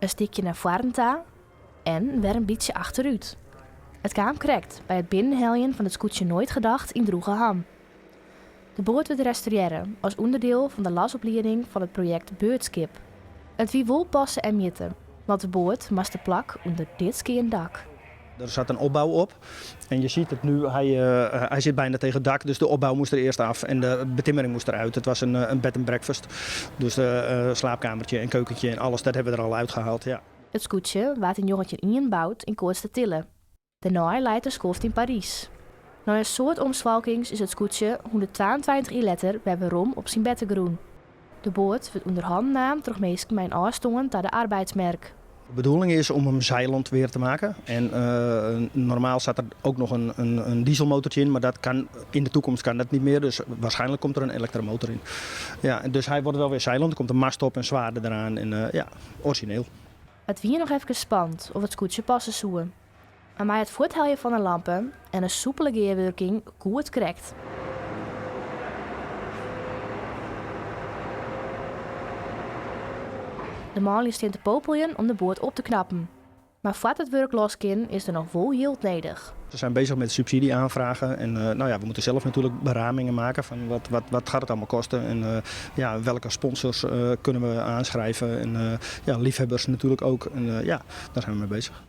In stikje nei foaren ta en wer in bytsje achterút. It kaam krekt by it binnenheljen fan it skûtsje Nooitgedacht yn Droegeham. De boat wurdt restaurearre as ûnderdiel fan de lasoplieding fan it projekt Beurtskip. It wie wol passe en mjitte, want de boat moast te plak ûnder dit skean dak. Der zat een opbouw op en je ziet het nu, hij, uh, hij zit bijna tegen het dak, dus de opbouw moest er eerst af en de betimmering moest eruit. Het was een, eh, een bed and breakfast, dus uh, slaapkamertje en keukentje en alles, dat hebben we er al uitgehaald. Ja. It skûtsje waard yn 1901 boud yn Koatstertille. Dêrnei lei it in skoft yn Parys. Nei in soad omswalkings is it skûtsje 122 jier letter wer werom op syn bertegrûn. De boat wurdt ûnder hannen naam troch minsken mei in ôfstân ta de arbeidsmerk. De bedoeling is om hem zeilend weer te maken. En uh, normaal zat er ook nog een, een, een dieselmotortje in, maar dat kan, in de toekomst kan dat niet meer. Dus waarschijnlijk komt er een elektromotor in. Ja, dus hij wordt wel weer zeilend. Er komt een mast op en zwaarden eraan. En uh, ja, origineel. It wie noch efkes spannend oft it skûtsje passe soe. Mar mei it fuortheljen fan de lampen en in soepele gearwurking koe it krekt. De manlju stean te popeljen om de boat op te knappen. Mar foar't it wurk los kin is der noch wol jild nedich. We zijn bezig met subsidieaanvragen en uh, nou ja, we moeten zelf natuurlijk beramingen maken van wat, wat, wat gaat het allemaal kosten en uh, ja, welke sponsors uh, kunnen we aanschrijven en ja, liefhebbers natuurlijk ook. En ja, daar zijn we mee bezig.